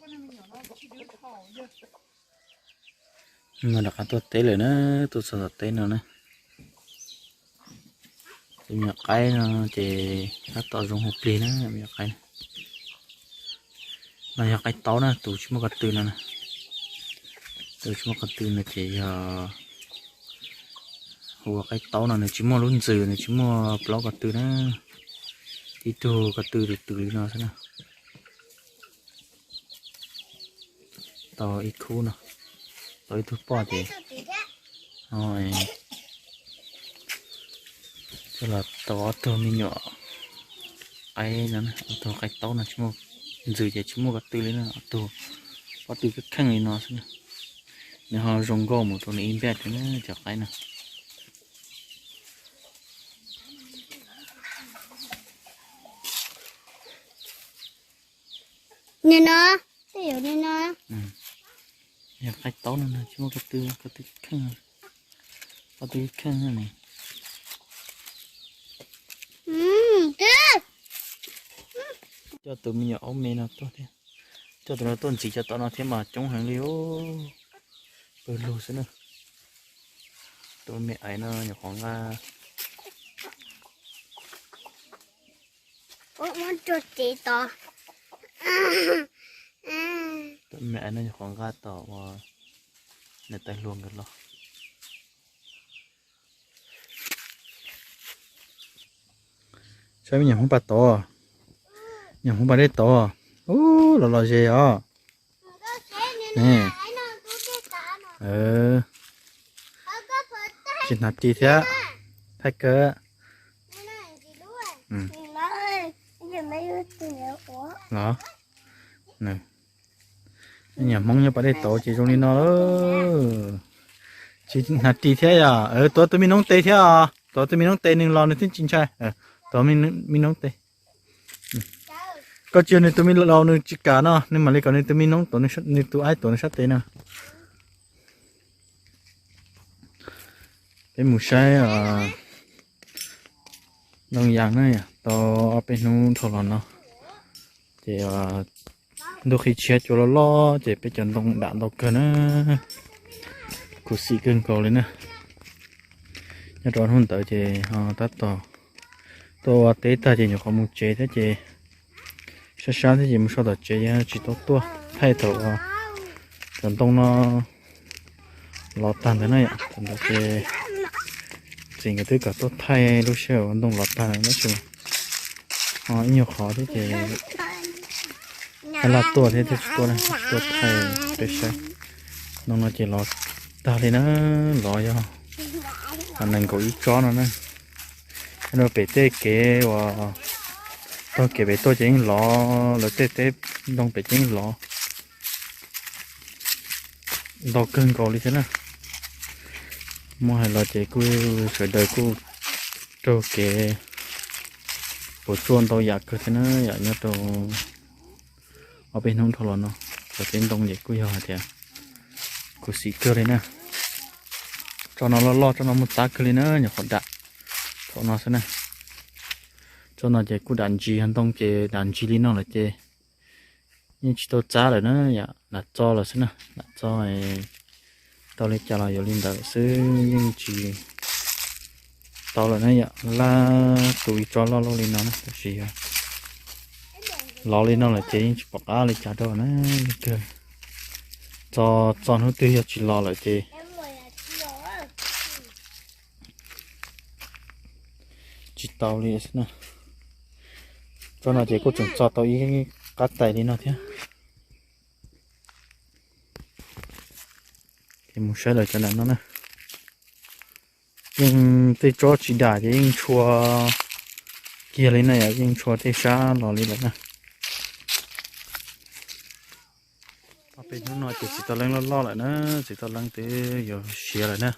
No rov qab tuaj teb lawm na, tuaj txog tom teb no na. Tus me nyuam qaib no ces tab tom zoo hauv plig na, me nyuam qaib. No yog qaib taub na, tus tsis muaj ko tw no na. Tus tsis muaj ko tw no ces yog hu ua qaib taub no, nws tsis muaj lub ntxws, nws tsis muaj plaub ko tw na. Tib tug ko tw tus tw li no xwb na. Tau ib khub no, tau ib tug poj ces, o, coj los tau ob tug me nyuam qaib no, ob tug qaib taub no tsis muaj ntxws ces tsis muaj ko tw li na, ob tug pob tw kheej kheej li no xwb na. Nws ho zoo nkauj mus rau nws ib npaj thiab na cov qaib no. Nim no, tej zaum nim no. Yog qaib taub no tsis muaj ko tw, ko tw kheej, ko tw kheej ne. Coj tus me nyuam aub me no tuaj thiab, coj tus no tuaj ntxiv cov tom no thiab mas coob heev li os. Pawg lug xwb na. Tus me aiv no nyuam qhuav nqa, muab rua tsev tod. Tus me aiv no nyuam qhuav nqa tom uas nws tais hluas nkawd los. Saib me nyuam hmoob pas tod, nyuam hmoob pas dej tod, ub, los los ze os. Tsis hnav ris thiab, thaij kawg. Los, me nyuam hmoob nyob pas dej tod ces zoo li no. Tsis hnav ris thiab yom. Tuav tus me noob tes thiab os, tuav tus me noob tes nws los nws thiaj tsis ntshai. Tuav me noob tes. Koj tsis yog nws tus me laus nws tsis kam no, nws mam li kom nws tus me noob tuav, nws tus aib tuav nws sab tes no. Peb mus saib ntoo yas na, tau ob peb hnub dhau los no ces ntuj qhib tshiab cua loj loj ces peb cov ntoo dam ntau kawg na, khuv xim kawg nkaus li na. Nyob rau hnub ntawd ces ho tab tom tuaj ua teb tag ces nyuam qhuav mus tsev thiab ces sab sab thiab ces mus so tom tsev tsis tau tuaj thaij thaum cov ntoo no los tag ntawd na yom. Thaum ntawd ces txiv nkawd twb kom tuaj thaij lub sij hawm ntoo los tag tab sis ib nyuag qhov thiab ces laj tuaj thiab thiaj tsis tuaj na, tsis tuaj thaij peb saib. Ntoo no ces los tag li na, los yog nees nkaum ib tsob no na. Nyob rau pem tej kev uas taug kev pem tuaj ces yeej lov, lawv tej teb ntoo pem ces yeej lov ntau kawg nkaus li thiab na. Muab hais los ces kuj sawv daws kuj raug kev puas tsuaj ntau yam kawg thiab na yom. Nyob rau ob peb hnub dhau los no cov teb ntoo ces kuj yog hais tias khuv xim kawg li na. Tsob no loj loj, tsob no muaj txab kawg li na, nyuam qhuav dam thaum no xwb na. Tsob no ces kuj dam ntsis, ntoo ces dam ntsis li no lawm ces yeej tsis tau txab lawm na yom, lam txo lawm xwb na, lam txo tau li cas los yuav li ntawd xwb, yeej tsis tau lawm na yom. Laj tus ib tsob loj loj li no na, tab sis yog lov li no lawm ces yeej tsis pom qab li cas rau na, yeej kawg. Txo, txo hnub twg yog tsis los lawm ces tsis tau li xwb na. Tsob no ces kuj tseem txo tau ib qab tais li no thiab. Ces mus saib lawv cov nram no na. Yeej tej tsob tsis dam ces yeej tshua kiag li na yom, yeej tshua tej sab los li lawm na. Ob peb hnub no ces txiv tau leeb loj loj lawm na, txiv tau leeb twb yuav siav lawm na.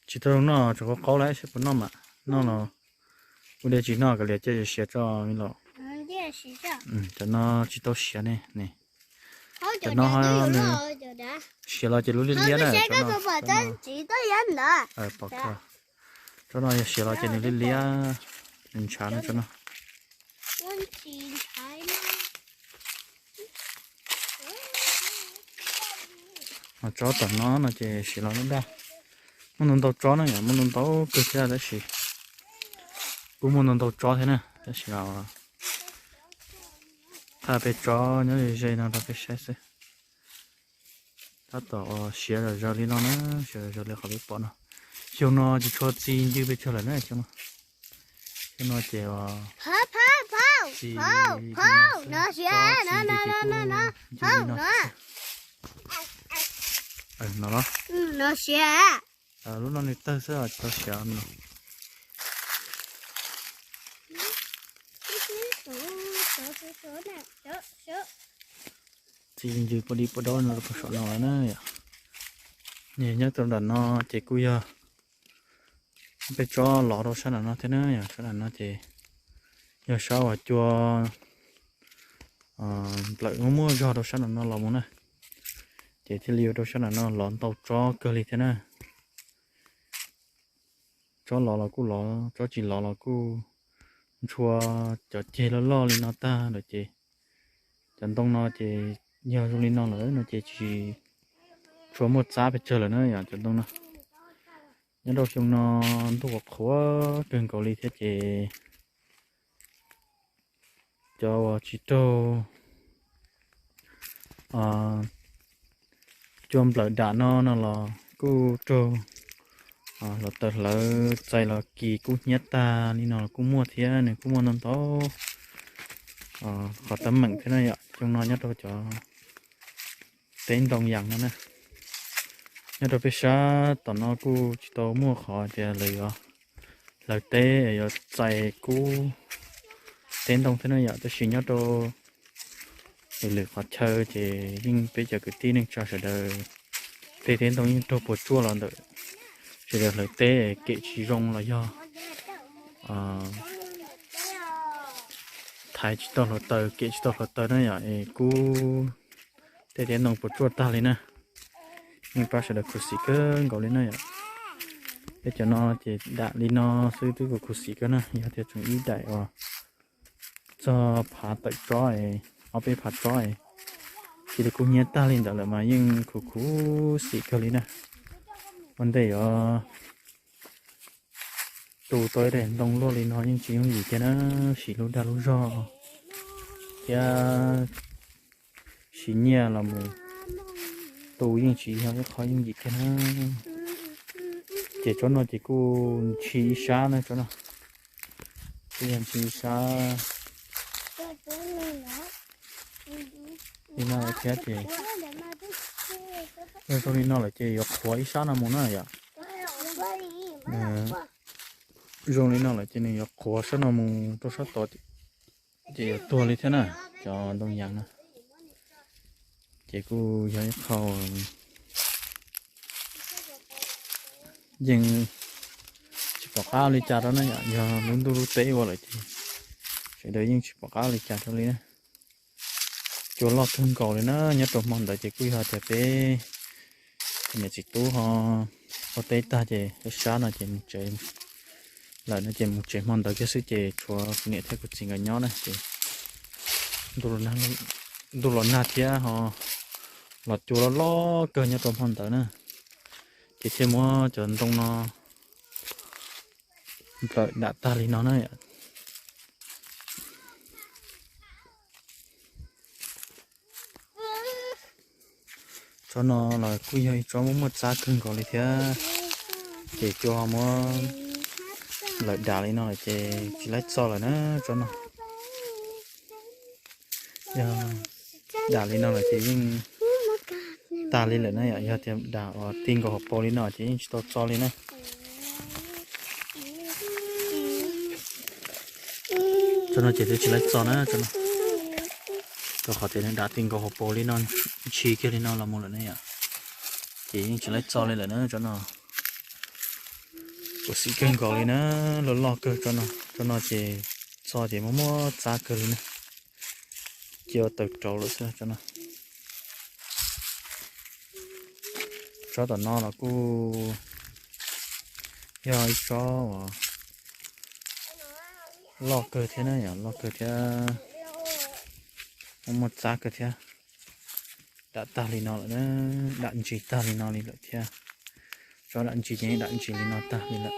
Tsis tau noj, tseem qaub qaub lawm, seb puas noj mas noj los ua dej tsis noj, kav liam coj yuav siav tso me laus. Cov no tsis tau siav ne, ne. Cov no nws siav los ces lub liab liab na. Pom kho. Tsob no yog siav los ces nws liab liab, nws ntshav no tsob no. Ua ntsis ntshai na. Ho tsob tom no no ces siv los lub dag. Muaj ntau ntau tsob na yom, muaj ntau ntau kawg thiab tab sis kuj muaj ntau ntau tsob thiab na, tab sis los thaj peb tsob nyob ze ze no rau peb saib xwb. Tab tom siav zom zaws li no na, siav zom zaws li qhov peb pom no. Xyoo no tsis tshua txi ncw pes tsawg lawm na, xyoo no ces txi no siav, no no no no no no no siav. Lub no nws tawg xwb tsis tau siav no. Txi ncw pua dib pua daub no rau puag saum no lawm na yom. Nyob rau nram no ces kuj yog peb tsob lov rau sab nram no thiab na yom, sab nram no ces yog sab uas cua nplawm muaj muaj zog rau sab nram no los mus na, ces thiaj li ua rau sab nram no lov ntau tsob kawg li thiab na. Tsob lov los kuj lov, tsob tsis lov los kuj ntshua cov ceg loj loj li no tag lawm ces cov ntoo no ces yog zoo li no lawm no ces tsis tshua muaj txab pes tsawg lawm na yom, cov ntoo no. Nyob rau xyoo no ntuj qhuav qhuav kawg nkaus li thiab ces cov uas tsis raug cua nplawm dam no no los kuj raug hluav taws hlawv txais los kis kub hnyiab tag li no los kuj muaj thiab, nws kuj muaj ntau ntau qhov teeb meem thiab na yom. Xyoo no nyob rau cov teb ntoo yas no na, nyob rau peb sab tom no kuj tsis tau muaj qhov tias lawv yuav hlawv teb yuav txais kub teb ntoo thiab na yom, tab sis nyob rau lwm lwm qhov chaw ces yeej peb cov kwv tij neej tsa sawv daws tej teb ntoo yeej raug puas tsuaj los ntawm sawv daws hlawv teb kem tsis zoo los yog thaiv tsis tau hluav taws, kem tsis tau hluav taws na yom, es kub tej teb ntoo puas tsuaj tag li na. Yeej pab sawv daws khuv xim kawg nkaus li na yom. Peb cov no ces dam li no xwb twb khuv xim kawg na, yog tias tseem ib daim uas txog phav tawm tsob, ob peb phav tsob cia li kub hnyiab tag li ntawd lawm mas yeej khuv khuv xim kawg li na. Ua ntej yuav tu tau ib daim ntoo luaj li no yeej tsis yooj yim kiag na, siv lub dag lub zog thiab siv nyiaj los mus tu yeej tsis yog ib qho yooj yim kiag na. Ces tsob no ces kuj ntshis ib sab na, tsob no kuj yog ntshis ib sab li no thiab ces yog zoo li no lawm ces yuav qhuav ib sab no mus na yom. Zoo li no lawm ces nws yuav qhuav sab no mus rau sab tod ces yuav tuag li thiab na, cov ntoo yas no. Ces kuj yog ib qho yeej tsis pom qab ua li cas rau na yom, yog lub ntuj lub teb ua lawm ces sawv daws yeej tsis pom qab ua li cas rau li na. Cua loj kawg nkaus li na, nyob rau hmo ntawd ces kuj yog tias peb niam txiv tub ho ua teb tag ces sab no ces mus tsev lawm no ces mus tsev hmo ntawd kiag xwb ces tshuav kuv niam thiab kuv txiv nkawd nyob na ces ntuj los nag thiab ho los cua loj loj kawg nyob rau hmo ntawd na, ces thiaj muab cov ntoo no nplawm dam tag li no na. Tsob no los kuj yog ib tsob muaj muaj txab kawg nkaus li thiab, ces cua muab nplawm dam li no lawm ces tsis laib txo lawm na tsob no. Yog dam li no lawm ces yeej tag li lawm na yom, yog tias dam uas ti nkaus hauv paus li no ces yeej tsis tau txo li na. Tsob no ces twb tsis laib txo na, tsob no, rau qhov tias nws dam ti nkaus hauv paus li no, ntshis kiag li no los mus lawm ne yom, ces yeej tsis laib txo li lawm na tsob no. Khuv xim kawg nkaus li na, loj loj kawg tsob no, tsob no ces txo ces muaj muaj txab kawg li na, cia ua tawm rauv lawm xwb tsob no. Tsob tom no los kuj yog ib tsob uas loj kawg thiab na yom, loj kawg thiab. Muaj muaj txab kawg thiab. Dam tag li no lawm na, dam ntsis tag li no li lawm thiab. Tsob dam ntsis ces dam ntsis li no tag li lawm.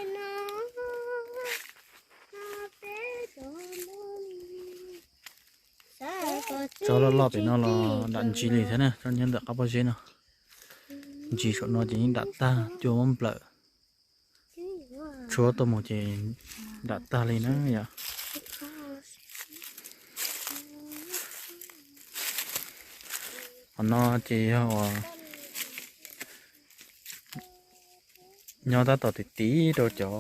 Tsob loj loj pem no los dam ntsis li thiab na, tsob nyob ntawm qab pob zeb no. Ntsis saum no ces yeej dam tag, cua muab nplawm tshuab tuaj mus ces dam tag li na yom. Qhov no ces yog uas nyob tab tom tim tid rau cov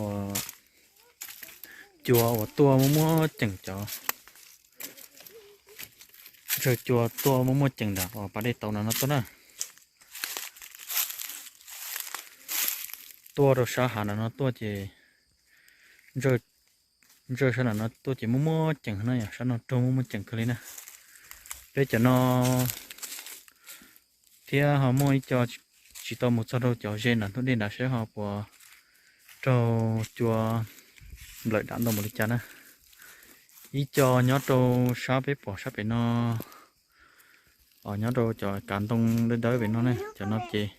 cua uas tuaj muaj muaj ceem, cov ntsawg cua tuaj muaj muaj ceem ntawm uas pas dej tauv no no tuaj na. Tuaj rau sab hav no no tuaj ces ntsawg sab no no tuaj ces muaj muaj ceem na yom, sab no raug muaj muaj ceem kawg li na. Peb cov no thiab ho muaj ib co tsis tau mus txog rau cov ze nram ntug dej nrad saib ho puas raug cua nplawm dam ntau npaum li cas na. Ib co nyob rau sab peb pom sab pem no, nyob rau cov kav ntoo dawb dawb pem no ne, cov no ces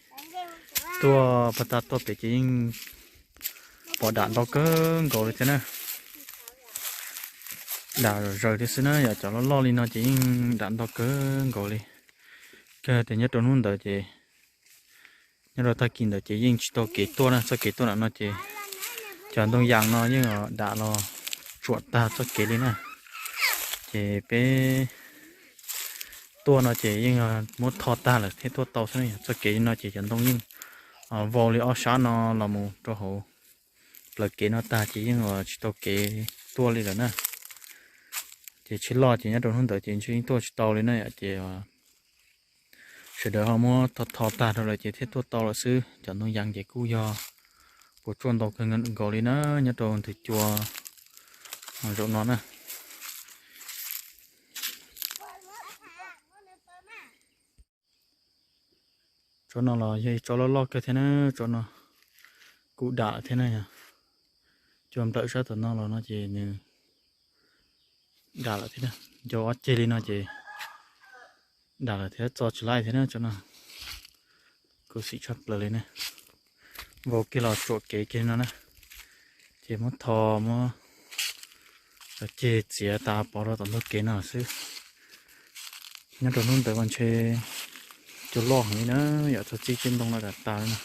tuaj pag tag tuaj pem ces yeej pom dam ntau kawg nkaus li thiab na. Dam zaws thiab xwb na, yog cov loj loj li no ces yeej dam ntau kawg nkaus li. Kawg tias nyob rau hnub ntawd ces, nyob rau tag kis ntawd ces yeej tsis tau kev tuaj na, txoj kev tuaj nram no ces cov ntoo yas no yeej dam los tsuam tag txoj kev li na. Ces peb tuaj no ces yeej muab tho tag lawm thiaj tuaj tau xwb na. Txoj kev li no ces cov ntoo yeej vau li ob sab no los mus rau hauv plawv kev no tag ces yeej tsis tau kev tuaj li lawm na. Ces tsheb loj ces nyob rau hnub ntawd ces ntshe yeej tuaj tsis tau li na yom. Ces sawv daws ho muab tho tho tag rau lawm ces thiaj tuaj tau lawm xwb. Cov ntoo yas ces kuj yog puas tsuaj ntau kawg nkaus li na, nyob rau ntug cua zaum no na. Tsob no los yog ib tsob loj loj kawg thiab na, tsob no kuj dam lawm thiab na yom. Cua nplawm sab tom no los no ces nws dam lawm thiab na, ncau ob ceg li no ces dam lawm thiab, txo tsis laij thiab na tsob no. Khuv xim tshaj plaws li na, vau kiag los tsuam kev kiag li no na. Ces muab tho muab cov ceg txiav tas pov rau tom ntug kev no xwb. Nyob rau hnub ntawd mas ntshe cua loj heev li na, yam txog txij ceg ntoo no tas tas li na.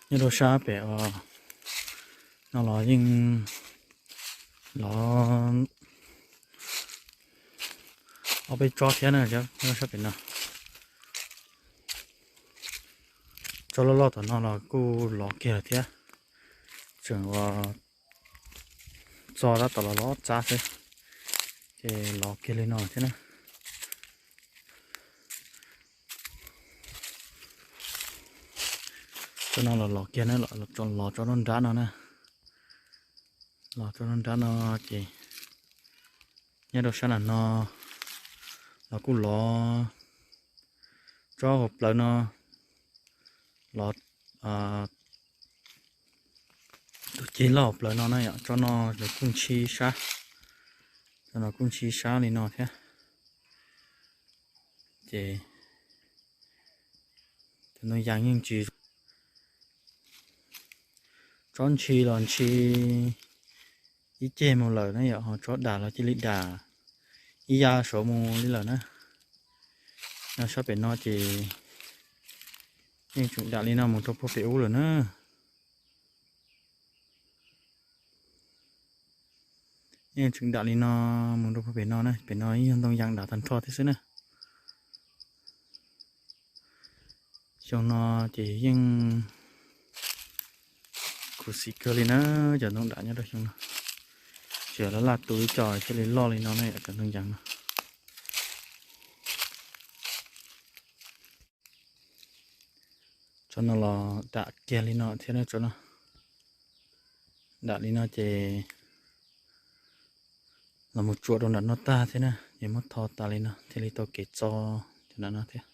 Nyob rau sab pem no los yeej los ob peb tsob thiab na, nyob sab pem no. Tsob loj loj tom no los kuj lov kiag lawm thiab, tseem ua txog tab tom los lov txab xwb, ces lov kiag li no thiab na. Tsob no los lov kiag na, los tsob nruab nrab no na. Los tsob nruab nrab no ces nyob rau sab nram no los kuj lov, tsob hauv plawv no los, tus ceg loj hauv plawv no na yom, tsob no kuj ntshis sab, tsob no kuj ntshis sab li no thiab. Ces cov ntoo yas yeej tsis, tsob ntshis los ntshis ib ceg mus lawm na yom, ho tsob dam los cia li dam ib yam saud mus li lawm na. Nyob sab pem no ces yeej tseem dam li no mus rau puag pem ub lawm na. Yeej tseem dam li no mus rau puag pem no na, pem no yeej yog ntoo yas dam tag nrho thiab xwb na. Xyoo no ces yeej khuv xim kawg li na, cov ntoo dam nyob rau xyoo no. Tseem laj laj tu ib co thiaj li loj li no na yom, cov ntoo yas no. Tsob no los dam kiag li no thiab na, tsob no dam li no ces los mus tsuam rau nram no tag thiab na, ces muab tho tas li no thiaj li tau kev txo cov nram no thiab.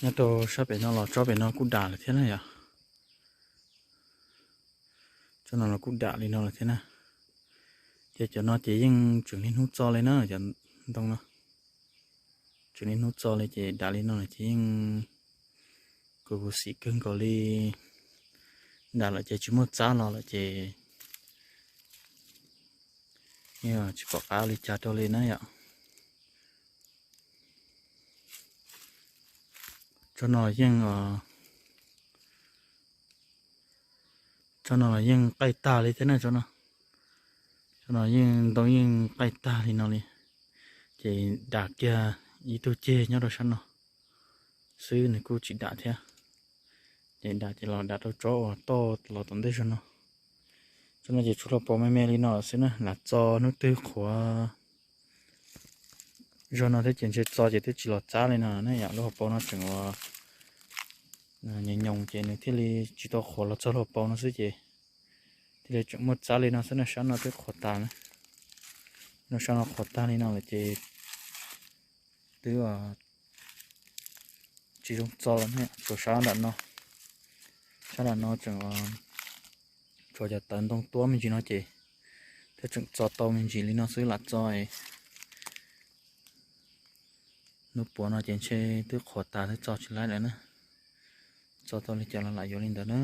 Nyob rau sab pem no los tsob pem no kuj dam lawm thiab na yom. Tsob no los kuj dam li no lawm thiab na. Ces cov no ces yeej tseem niaj hnub txo li na, cov ntoo no tseem niaj hnub txo li ces dam li no lawm ces yeej kuv xim kawg nkaus li. Dam lawm ces tsis muaj txab los lawm ces tsis pom qab ua li cas rau li na yom. Tsob no yeej, tsob no los yeej qaij tag li thiab na tsob no. Tsob no yeej ntoo yeej qaij tag li no li. Ces dam kiag ib tug ceg nyob rau sab no xwb, nws kuj tsis dam thiab. Ces dam ces los dam rau tsob uas toj los tom ntej zog no. Tsob no ces tshuav hluas paus me me li no xwb na, lam txo hnub twg qhuav zog no thiab ces ntshe txo ces twb tsis los txab li no na yom. Lub hauv paus no tseem uas nyoos nyoos ces nws thiaj li tsis tau qhuav los txog lub hauv paus no xwb ces thiaj li tseem muaj txab li no xwb na. Sab no twb qhuav tas na, no sab no qhuav tag li no lawm ces twb tsis zoo txo lawm na. Tsuas sab nram no, sab nram no tseem tshuav cov tawv ntoo tuab me ntsis no ces thiaj tseem txo tau me ntsis li no xwb. Lam txo hnub puav no ces ntshe twb qhuav tas thiab txo tsis laib lawm na. Txo tau li cas los lam yuav li ntawd na.